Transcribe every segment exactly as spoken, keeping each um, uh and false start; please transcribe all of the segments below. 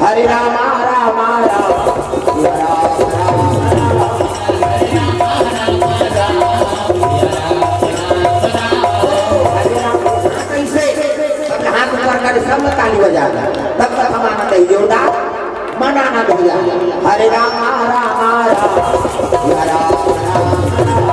हरे रामा रामा राम, सिया राम राम राम। हरे राम, कैसे? सब हाथ ऊपर कर, सब ताली बजाना, तब तक हम आनंद है जोरदार। मन आनंद हो जाए। हरे रामा रामा राम, सिया राम राम राम।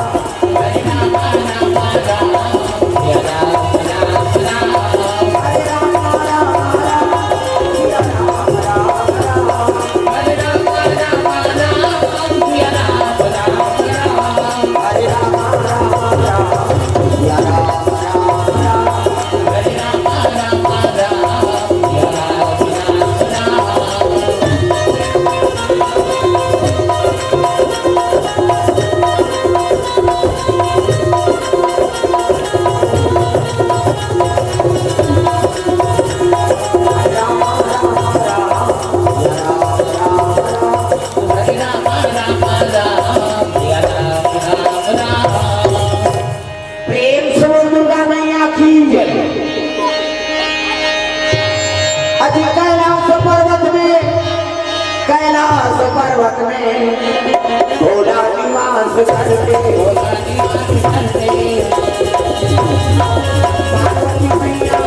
प्रेम से बोल दुर्गा मैया की जय। अजी कैलाश पर्वत में, कैलाश पर्वत में भोला निवास करते, भोला निवास करते। पार्वती मैया,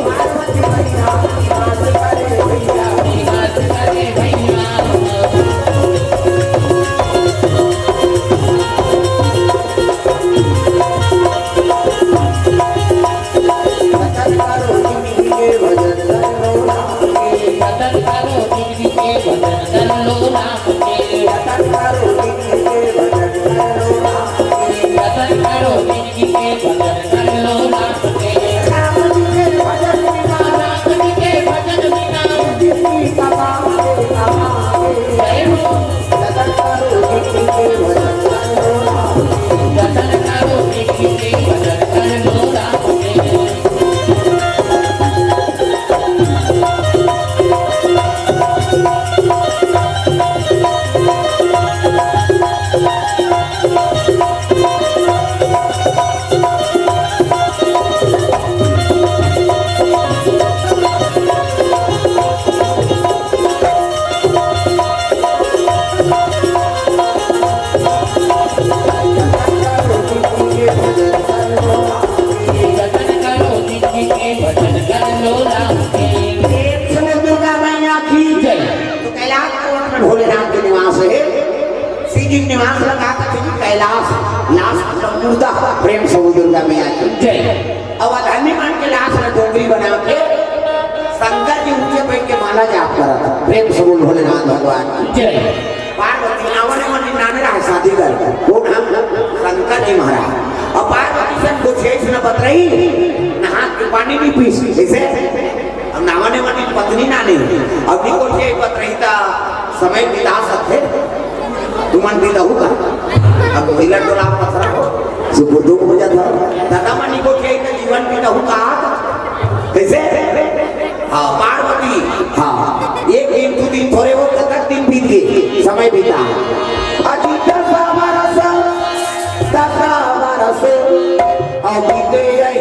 पार्वती मैया निवास करे भैया, निवास करे भैया। प्रेम से बोल दुर्गा मैया की जय। तो कैलाश पर्वत में भोलेनाथ के निवास है। शिव जी के निवास लगा था, क्योंकि कैलाश, लाश मतलब मुर्दा। प्रेम से बोल दुर्गा मैया की जय। अब अधर्मी मन के लाश में डोंगरी बना के शंकर जी ऊंचे बैठ के माला जाप करत। प्रेम से बोल भोलेनाथ भगवान की जय। पार्वती नावा ने मन नाने रहा शादी कर। कौन हम? शंकर जी महाराज। अब पार्वती सन गोठियाई सुना बतरही, नहा के पानी नहीं पीस। कैसे? अब नावा ने मन पत्नी नाने। अब नहीं गोठियाई बतरही ता समय बिता सकथे। तुमन बिताहू का? अब कोयला टोला पथरा हो, सुपुर्दो हो जाता। दादा मन नहीं गोठियाई ता जीवन बिताहू का? कैसे? हाँ, पार्वती, हाँ, एक दिन, दू दिन थोरे हो, कतक दिन बीत गे, समय बीता। अजी दस बरस, दस बरस, अभी ते यही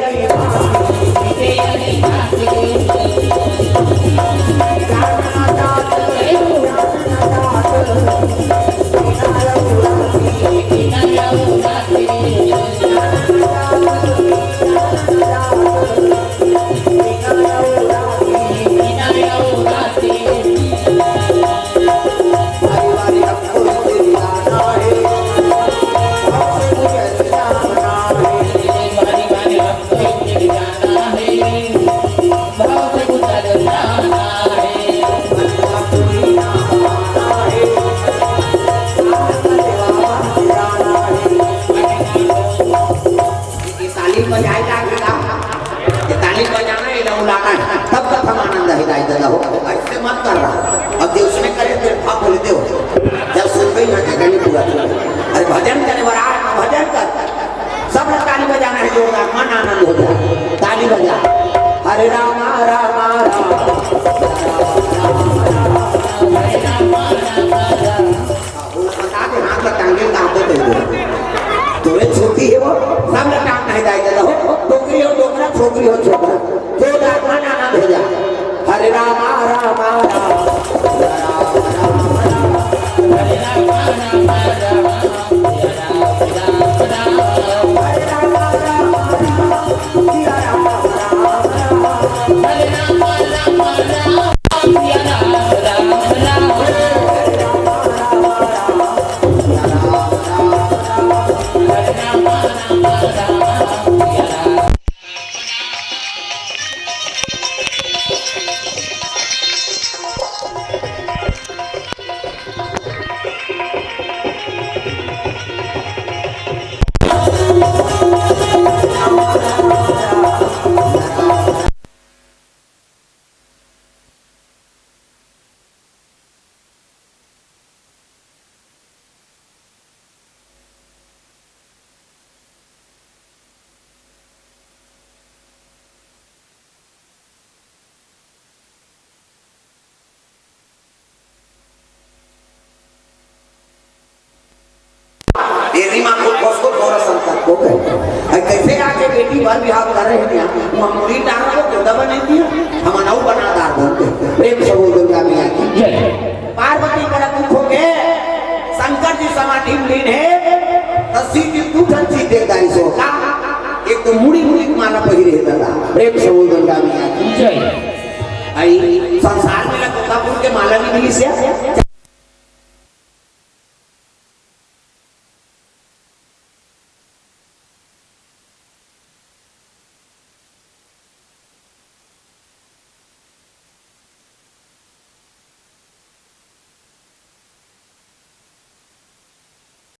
एरी माँ को खोस को थोड़ा संकट को गए। अरे कैसे आके बेटी बर बिहाव कर रहे हैं यहाँ? मामूली डारा को गोदा बने दिया, हम अनाऊ बना डार बोलते। प्रेम से बोल दुर्गा मैया की। जय। पार्वती बड़ा दुख हो गए, शंकर जी समाधि में लीन है, तो शिव जी दू ठन चीज देख दारी सो का, एक तो मुड़ी मुड़ी के माला पहिरे दादा। प्रेम से बोल दुर्गा मैया की। जय। आई संसार में ना गोदापुर के माला नहीं मिली से,